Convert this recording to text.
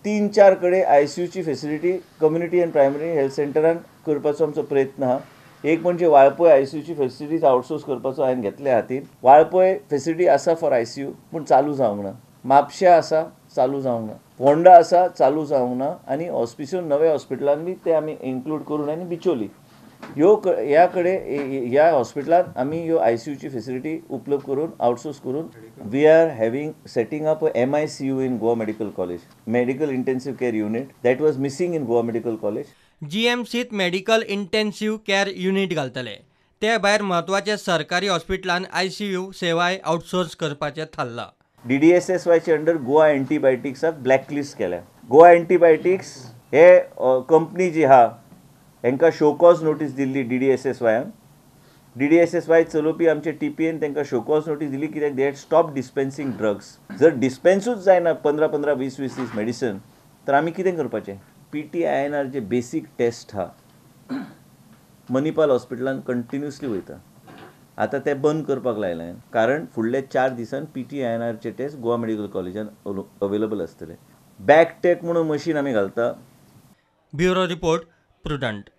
3-4 कडेन आयसीयूची facility community and primary health सेंटरान करपाचो आमचो प्रयत्न आहा. एक म्हणजे वाळपय आयसीयूची फेसिलिटीज आउटसोर्स करपाचो हांवें घेतल्या हातीन. वाळपय फेसिलिटी आसा फॉर आयसीयू पूण चालू जावंक ना, म्हापश्या आसा चालू जावंक ना, फोंडा आसा चालू जावंक ना आनी हॉस्पिसियो नव्या हॉस्पिटलान बी ते आमी इन्क्लूड करून आनी बिचोली ह्यो ह्या कडेन ह्या हॉस्पिटलान आमी ह्यो आयसीयूची फेसिलिटी उपलब्ध करून आउटसोर्स करून we are having setting up MICU in Goa Medical College, medical intensive care unit that was missing in Goa Medical College. जीएमसीत medical intensive care unit घालतले. ते भायर म्हत्वाचे सरकारी हॉस्पिटलान आयसीयू सेवाय आउटसोर्स करपाचें थारलां. डीडीएसएसवायचे अंडर गोवा एंटीबायोटिक्साक ब्लॅकलिस्ट केल्या. गोवा एंटीबायोटिक्स हे कंपनी जी आहा हेंकां शोकॉज नोटीस दिल्ली डीडीएसएसवायान. डीडीएसएसवाय चलोवपी आमचे टीपीएन तांकां शोकॉज नोटीस दिली कित्याक they had stop dispensing drugs. जर डिस्पेन्सूच जायना 15-15, 20-20 दीस मेडिसन तर आमी कितें करपाचें? PTINR जे बेसीक टेस्ट आहा मणिपाल हॉस्पिटलान कंटिन्युअसली वयता, आतां ते बंद करपाक लायलें कारण फुडल्या 4 दिसान PTINRचे टेस्ट गोवा मेडिकल कॉलेजान अवेलेबल आसतले. बॅकटेक म्हणून मशीन आमी घालता. Bureau report, Prudent.